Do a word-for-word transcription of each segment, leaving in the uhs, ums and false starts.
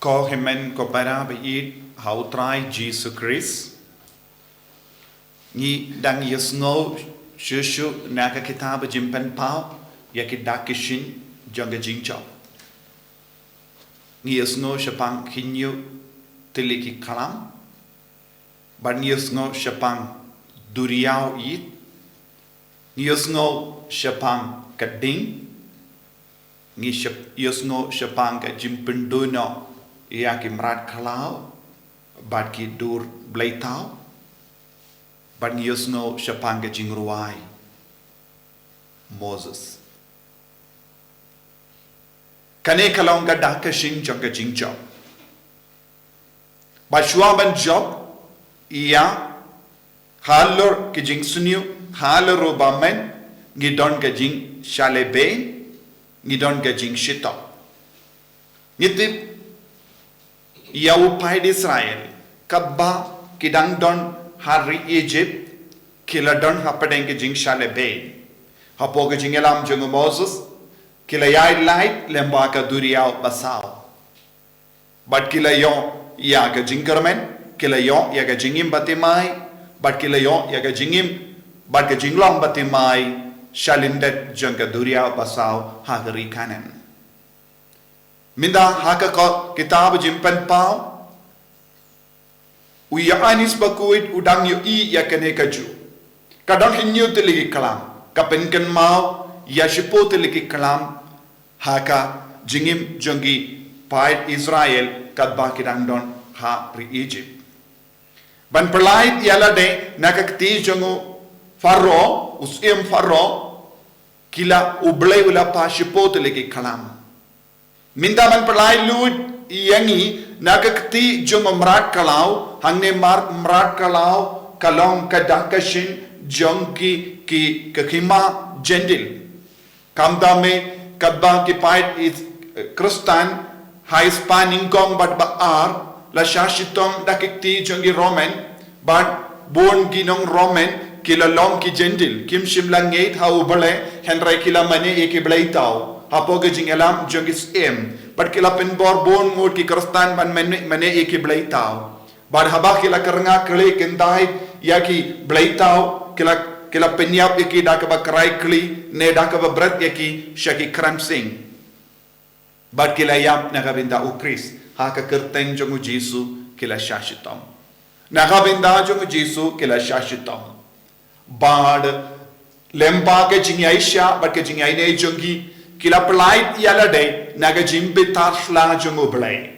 Ko hynmen ko para ba ïeit ha u Trai Jisu Khrist. Ngi dang ïohsngew shuh shuh na ka kitab Jingpynpaw ïa ki dak ki shin jong ka jingjop. Ngi ïohsngew shaphang hynñiew tylli ki khlam. Bad ngi ïohsngew shaphang duriaw ïit. Ngi ïohsngew shaphang ka ding. Ngi shap-, ïohsngew shaphang ka jingpynduh noh ïa ki mrad khlaw bad ki dur bleithaw. Bad ngi ïohsngew shaphang ka jingrwai Moses. Kane ka long ka dak ka shin jong ka jingjop. Ba shuwa ban jop ïa halor ki jingsniew, halor u bymman, ngi don ka jingshah lehbeiñ, ngi don ka jingshitom. Ngi tip ïa u paid Israel, katba ki dang don ha ri Egypt, ki la don hapdeng ka jingshah lehbeiñ. Hapoh ka jingïalam jong u Moses, ki la ïaid lait lyngba ka duriaw basaw. Bad ki la ïoh ïa ka jingkyrmen, ki la ïoh ïa ka jingim bathymmai, bad ki la ïoh ïa ka jingim, bad ka jinglong bathymmai, sha lyndet jong ka duriaw basaw ha ka ri Kanaan. Mynta ha ka ko-, kitab Jingpynpaw, u Ïoannis Bakhuid u dang ïohi ïa kane kajuh. Ka don hynñiew tylli ki khlam, ka pynkynmaw ïa shiphew tylli ki khlam ha ka jingim jong ki paid Israel katba ki dang don ha ri Egypt. Ban pyllait ïalade na ka kti jong u Pharaoh, u syiem Pharaoh, ki la, U Blei u la phah shiphew tylli ki khlam. Mynta ban pyllait lut ïa ngi na ka kti jong u mrad khlaw, hangne mar-, mrad khlaw ka long ka dak ka shin jong ki, ki, ka hima Jentil. Khamtam eh, katba ki paid Is-, Khristan ha spah nyngkong bad ba ar la shah shitom da ki kti jong ki Roman, bad bun ki nong Roman ki la long ki Jentil, kim shym la ngeit ha U Blei, hynrei ki la mane ïa ki bleithaw. Hapoh ka jingïalam jong ki syiem, bad ki la pynbor bun ngut ki Khristan ban mane, mane ïa ki bleithaw. Bad haba ki la kyrngah khlieh kyntait ïa ki bleithaw, ki la, ki la pynïap ïa ki da kaba krai khlieh, ne da kaba bret ïa ki sha ki kren sing. Bad ki la ïap na ka bynta U Khrist, ha ka kyrteng jong U Jisu ki la shah shitom. Na ka bynta jong U Jisu ki la shah shitom. Bad lyngba ka jingïaishah bad ka jingïaineh jong ki, ki la pyllait ïalade na ka jingbitar sla jong U Blei.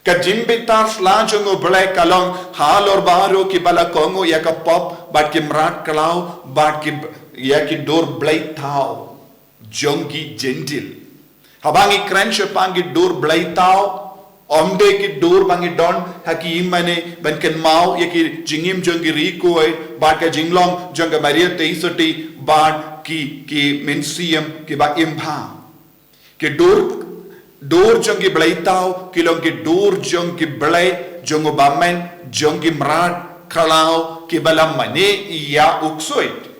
Ka jingbitar sla jong U Blei ka long halor baroh kiba la kohnguh ïa ka pop, bad ki mrad khlaw, bad ki, ïa ki dur bleithaw jong ki Jentil. Haba ngi kren shaphang ki dur bleithaw, ym dei ki dur ba ngi don ha ki ïingmane ban kynmaw ïa ki jingim jong ki ri Khuid, bad ka jinglong jong ka Maria Theisotti, bad ki, ki mynsiem kiba im bha. Ki dur, dur jong ki bleithaw ki long ki dur jong ki blei, jong u bymman, jong ki mrad khlaw kiba la mane ïa u ksuid.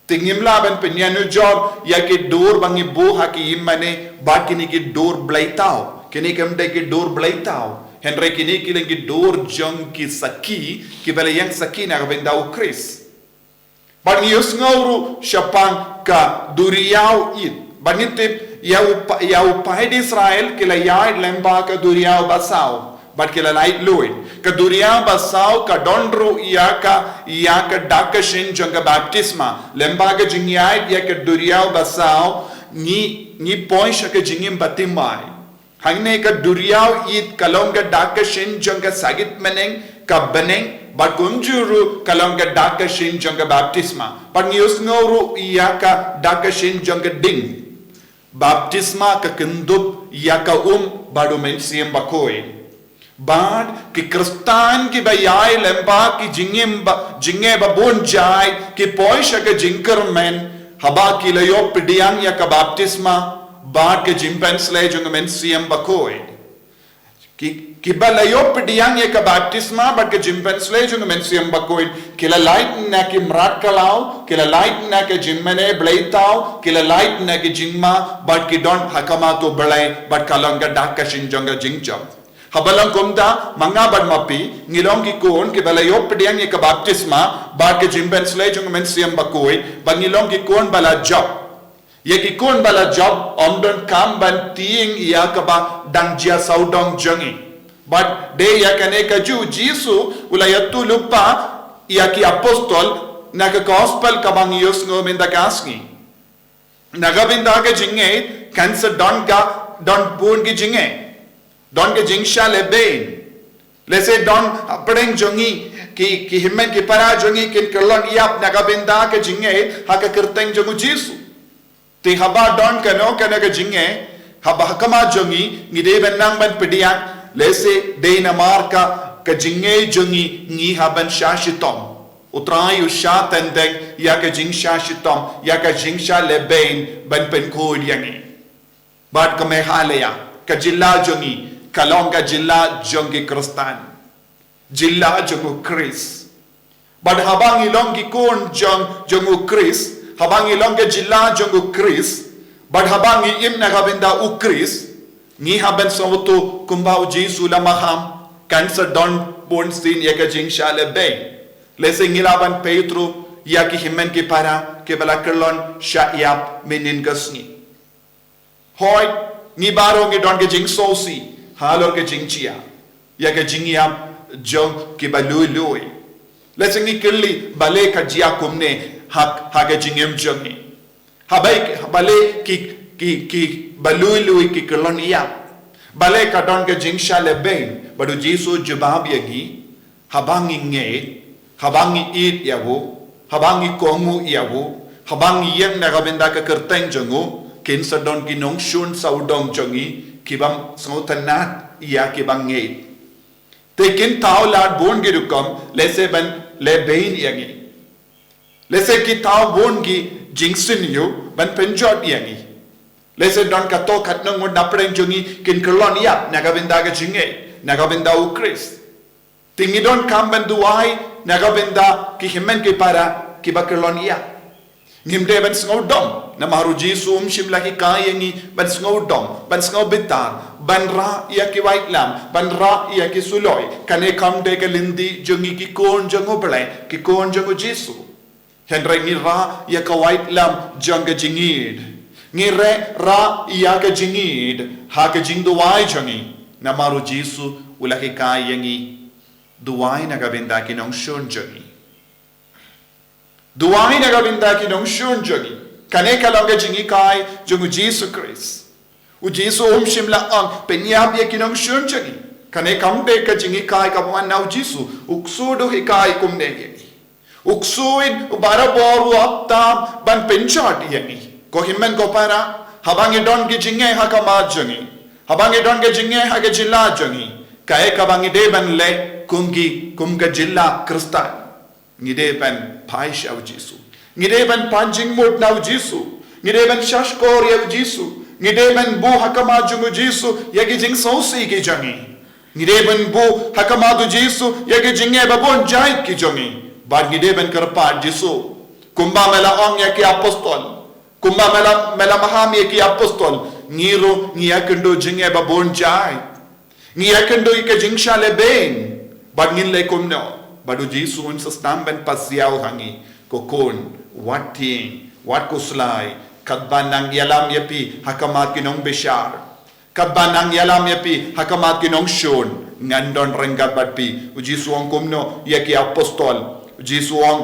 Te ngim lah ban pynïanujor ïa ki dur ba ngi buh ha ki ïingmane bad kine ki dur bleithaw. Kine kim dei ki dur bleithaw, hynrei kine ki long ki dur jong ki sakhi kiba la ïeng sakhi na ka bynta u Khrist. Bad ngi ïohsngew ruh shaphang ka duriaw ïit. Bad ngi tip ïa u pa-, ïa u paid Israel ki la ïaid lyngba ka duriaw basaw. Bad ki la lait luid. Ka duriaw basaw ka don ruh ïa ka, ïa ka dak ka shin jong ka baptisma. Lyngba ka jingïaid ïa ka duriaw basaw, ngi, ngi poi sha ka jingim bathymmai. Hangne ka duriaw ïit ka long ka dak ka shin jong ka sakit bneng, ka bneng, bad kumjuh ruh ka long ka dak ka shin jong ka baptisma. Bad ngi ïohsngew ruh ïa ka dak ka shin jong ka ding. Baptisma ka kyndup ïa ka um bad u Mynsiem Bakhuid. Bad ki Khristan kiba ïaid lyngba ki jingim ba, jingeh ba bun jait, ki poi sha ka jingkyrmen haba ki la ïoh pdiang ïa ka baptisma bad ka jingpynsleh jong u Mynsiem Bakhuid. Ki, kiba la ïoh pdiang ïa ka baptisma bad ka jingpynslei jong u Mynsiem Bakhuid, ki la lait na ki mrad khlaw, ki la lait na ka jingmane bleitaw, ki la lait na ka jingma, bad ki don ha khmat u Blei, bad ka long ka dak ka shin jong ka jingjop. Haba long kumta, ma nga bad ma phi, ngi long ki khun, kiba la ïoh pdiang ïa ka baptisma, bad ka jingpynslei jong u Mynsiem Bakhuid, bad ngi long ki khun ba la jop. Ïa ki khun ba la jop, ym donkam ban tieng ïa kaba dang jia sawdong jong ngi. Bad dei ïa kane ka juh u Jisu, u la ïathuh lypa, ïa ki apostol, na ka gospel kaba ngi ïohsngew mynta ka sngi. Na ka bynta ka jingngeit, kan sa don ka, don bun ki jingngeit. Don ka jingshah lehbeiñ. Lehse don hapdeng jong ngi, ki, ki hynmen ki para jong ngi kin kyllon ïap na ka bynta ka jingngeit, ha ka kyrteng jong u Jisu. Te haba don kano kano ka jingngeit, haba ha khmat jong ngi, ngi dei ban nang ban pdiang, lehse dei namar ka, ka jingngeit jong ngi, ngi hap ban shah shitom. U Trai u shah teng teng, ïa ka jingshah shitom, ïa ka jingshah lehbeiñ, ban pynkhuid ïa ngi. Bad ka Meghalaya, ka jylla jong ngi, ka long ka jylla jong ki Khristan. Jylla jong u Khrist. Bad haba ngi long ki khun jong, jong u Khrist, haba ngi long ka jylla jong u Khrist, bad haba ngi im na ka bynta u Khrist, ngi hap ban sngewthuh kumba u Jisu u la maham, kan sa don bunsien ïa ka jingshah lehbeiñ. Lehse ngi lah ban peit ruh, ïa ki hynmen ki para, kiba la kyllon shah ïap mynhynnin ka sngi. Hooid, ngi baroh ngi don ka jingsngewsih, halor ka jingjia, ïa ka jingïap jong kiba lui lui. Lehse ngi kylli balei ka jia kumne ha, ha ka jingim jong ngi. Haba, balei ki, ki, kiba lui lui ki kyllon ïap. Balei ka don ka jingshah lehbeiñ, bad u Jisu u jubab ïa ngi, haba ngi ngeit, haba ngi ïeit ïa u, haba ngi kohnguh ïa u, haba ngi ïeng na ka bynta ka kyrteng jong u, kin sa don ki nongshun sawdong jong ngi, kiba sngewtynnad ïa kiba ngeit. Te kin thaw lad bun ki rukom, lehse ban lehbeiñ ïa ngi. Lehse ki thaw bun ki jingsynñiew, ban pynjot ïa ngi. Lehse don katto katne ngut na pdeng jong ngi kin kyllon ïap, na ka bynta ka jingngeit, na ka bynta u Khrist. Te ngi donkam ban duwai, na ka bynta ki hynmen ki para, kiba kyllon ïap. Ngim dei ban sngewdom, namar u Jisu um shym la hikai ïa ngi, ban sngewdom, ban sngewbitar, ban rah ïa ki waitlam, ban rah ïa ki suloi, kane kam dei ka lynti jong ngi ki khun jong u Blei, ki khun jong u Jisu. Hynrei ngi rah ïa ka waitlam jong ka jingïeit. Ngi rah, rah ïa ka jingïeit, ha ka jingduwai jong ngi. Namar u Jisu, u la hikai ïa ngi. Duwai na ka bynta ki nongshun jong ngi. Duwai na ka bynta ki nongshun jong ngi. Kane ka long ka jinghikai jong u Jisu Khrist. U Jisu um shym la ong pynïap ïa ki nongshun jong ngi. Kane kam dei ka jinghikai kaba wan na u Jisu. U ksu u hikai kumne ïa ngi. U ksu u barabor u ap tam ban pynjot ïa ngi. Ko hynmen ko para, haba ngi don ki jingngeit ha khmat jong ngi. Haba ngi don ki jingngeit ha ka jylla jong ngi. Kaei kaba ngi dei ban leh kum ki, kum ka jylla Khristan. Ngi dei ban phai sha u Jisu. Ngi dei ban pan jingmut na u Jisu. Ngi dei ban shahshkor ïa u Jisu. Ngi dei ban buh ha khmat jong u Jisu ïa ki jingsngewsih ki jong ngi. Ngi dei ban buh ha khmat u Jisu ïa ki jingeh babun jait ki jong ngi. Bad ngi dei ban kyrpad, Jisu, kumba me la ong ïa ki apostol. Kumba me la, me la maham ïa ki apostol. Ngi ruh ngi ïakynduh jingeh babun jait. Ngi ïakynduh ïa ka jingshah lehbeiñ. Bad ngin leh kumno? Bad u Jisu un sa sdang ban pasiaw ha ngi. Ko khun, wat tieng, wat khuslai. Katba nang ïalam ïa phi ha khmat ki nongbishar. Katba nang ïalam ïa phi ha khmat ki nongshun. Ngan don ryngkat bad phi. U Jisu u ong kumno ïa ki apostol? U Jisu u ong,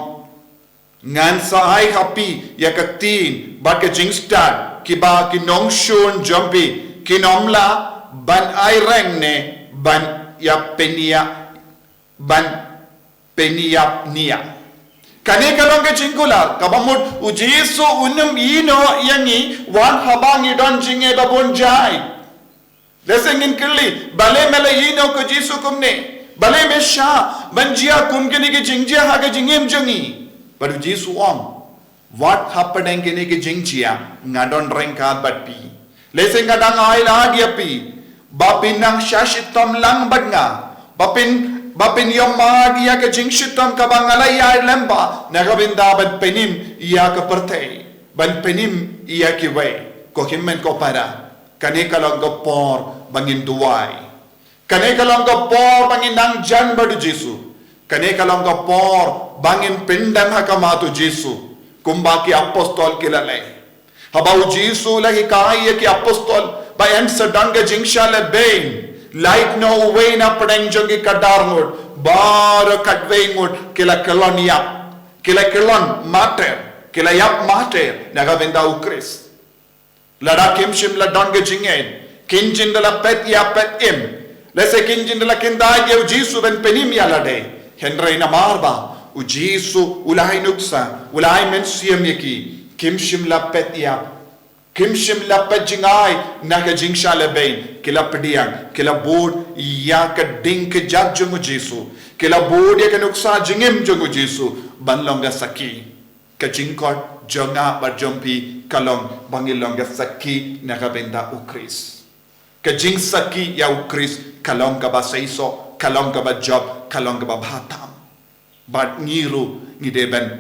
ngan sa ai ha phi ïa ka ktien bad ka jingstad, kiba ki nongshun jong phi kin ym lah ban ai reng ne ban ïa pynïap, ban pynïap nia. Kane ka long ka jingkular, kaba mut u Jisu um ïehnoh ïa ngi wat haba ngi don jingeh babun jait. Lehse ngin kylli, balei me la ïehnoh ko Jisu kumne? Balei me shah ban jia kum kine ki jingjia ha ka jingim jong ngi? Bad u Jisu u ong, wat hapdeng kine ki jingjia nga don ryngkat bad phi. Lehse nga dang ailad ïa phi. ba phin nang sha shitom lang bad nga, ba phin, ba phin ïohmad ïa ka jingshitom kaba nga la ïaid lem bad na ka bynta ban pynim ïa ka pyrthei, ban pynim ïa kiwei. Ko hynmen ko para, kane ka long ka por ba ngin duwai. Kane ka long ka por ba ngin nang jan bad u Jisu. Kane ka long ka por ba ngin pyndem ha khmat u Jisu, kumba ki apostol ki la leh. Haba u Jisu u la hikai ïa ki apostol ba yn sa don ka jingshah lehbeiñ, lait noh uwei na pdeng jong ki khadar ngut, baroh khatwei ngut ki la kyllon ïap, ki la kyllon martyr, ki la ïap martyr na ka bynta u Khrist. Lada kim shym la don ka jingngeit, kin jin da la peit ïap peit im, lehse kin jin da la kyntait ïa u Jisu ban pynim ïa lade. Hynrei namar ba u Jisu u la ai nuksa, u la ai mynsiem ïa ki, kim shym la peit ïap, kim shym la peit jngai na ka jingshah lehbeiñ, ki la pdiang, ki la bud ïa ka ding kjat jong u Jisu, ki la bud ïa ka nuksa jingim jong u Jisu ban long ka sakhi. Ka jingkhot jong nga bad jong phi ka long ba ngin long ka sakhi na ka bynta u Khrist. Ka jingsakhi ïa u Khrist ka long kaba seisoh, ka long kaba jop, ka long kaba bha tam. Bad ngi ruh ngi dei ban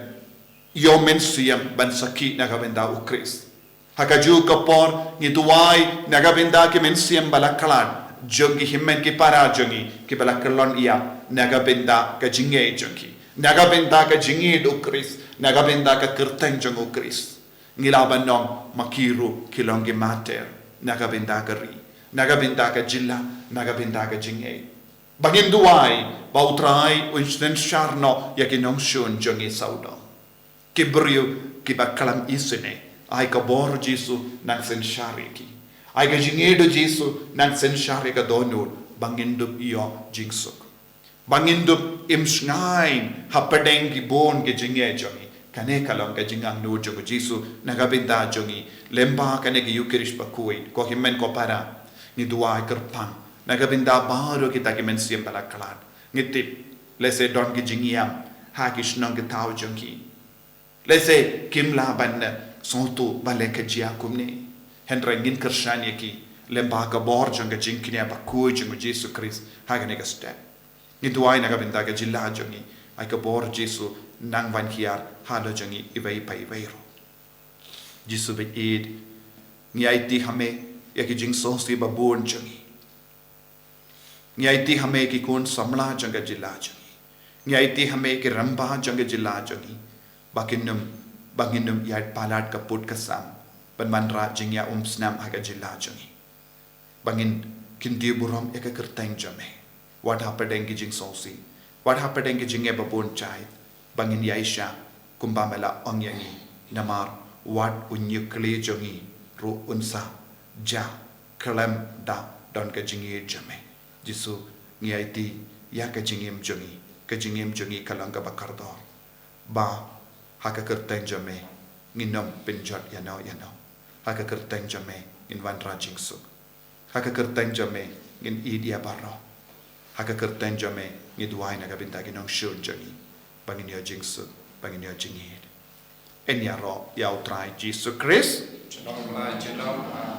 ïoh mynsiem ban sakhi na ka bynta u Khrist. Ha kajuh ka por ngi duwai na ka bynta ki mynsiem ba la khlad jong ki hynmen ki para jong ngi kiba la kyllon ïap na ka bynta ka jingngeit jong ki, na ka bynta ka jingïeit u Khrist, na ka bynta ka kyrteng jong u Khrist. Ngi lah ban ong ma ki ruh ki long ki martyr na ka bynta ka ri, na ka bynta ka jylla, na ka bynta ka jingngeit. Ba ngin duwai ba u Trai un synshar noh ïa ki nongshun jong ngi sawdong. Ki briew kiba khlem isynei, ai ka bor Jisu nang synshar ïa ki. Ai ka jingïeit Jisu nang synshar ïa ka dohnud ba ngin dup ïoh jingsuk, ba ngin dup im shngaiñ hapdeng ki bun ki jingeh jong ngi. Kane ka long ka jingangnud jong u Jisu na ka bynta jong ngi lem bad kane ka Eucharist bakhuid. Ko hynmen ko para, ngi duwai kyrpang na ka bynta baroh kita ki mynsiem ba la khlad. Ngi tip lehse don ki jingïam ha ki shnong ki thaw jong ki. Lehse kim lah ban sngewthuh balei ka jia kumne. Hynrei ngin kyrshan ïa ki lem bad ka bor jong ka jingkñia bakhuid jong u Jisu Khrist ha kane ka step. Ngi duwai na ka bynta ka jylla jong ngi, ai ka bor Jisu nang wan hiar halor jong ngi iwei pa iwei ruh. Jisu baieit, ngi aiti ha me ïa ki jingsngewsih ba bun jong ngi. Ngi aiti ha me ki khun samla jong ka jylla jong ngi. Ngi aiti ha me ki rangbah jong ka jylla jong ngi, ba kin ym, ba ngin ym ïaid palat ka put ka sam ban wanrah jingïaumsnam ha ka jylla jong ngi. Ba ngin kyntiew burom ïa ka kyrteng jong me, wat hapdeng ki jingsngewsih, wat hapdeng ki jingeh ba bun jait, ba ngin ïaishah kumba me la ong ïa ngi. Namar wat u ñiewkylliang jong ngi ruh un sa jah khlem da don ka jingïeit jong me. Jisu, ngi aiti ïa ka jingim jong ngi, ka jingim jong ngi ka long kaba kordor. Ba ha ka kyrteng jong me ngin ym pynjot ïano ïano. Ha ka kyrteng jong me ngin wanrah jingsuk. Ha ka kyrteng jong me ngin ïeit ïa baroh. Ha ka kyrteng jong me ngi duwai na ka bynta ki nongshun jong ngi, ba ngin ïoh jingsuk, ba ngin ïoh jingïeit. Yn ïaroh ïa u Trai Jisu Khrist. Junom la junom ha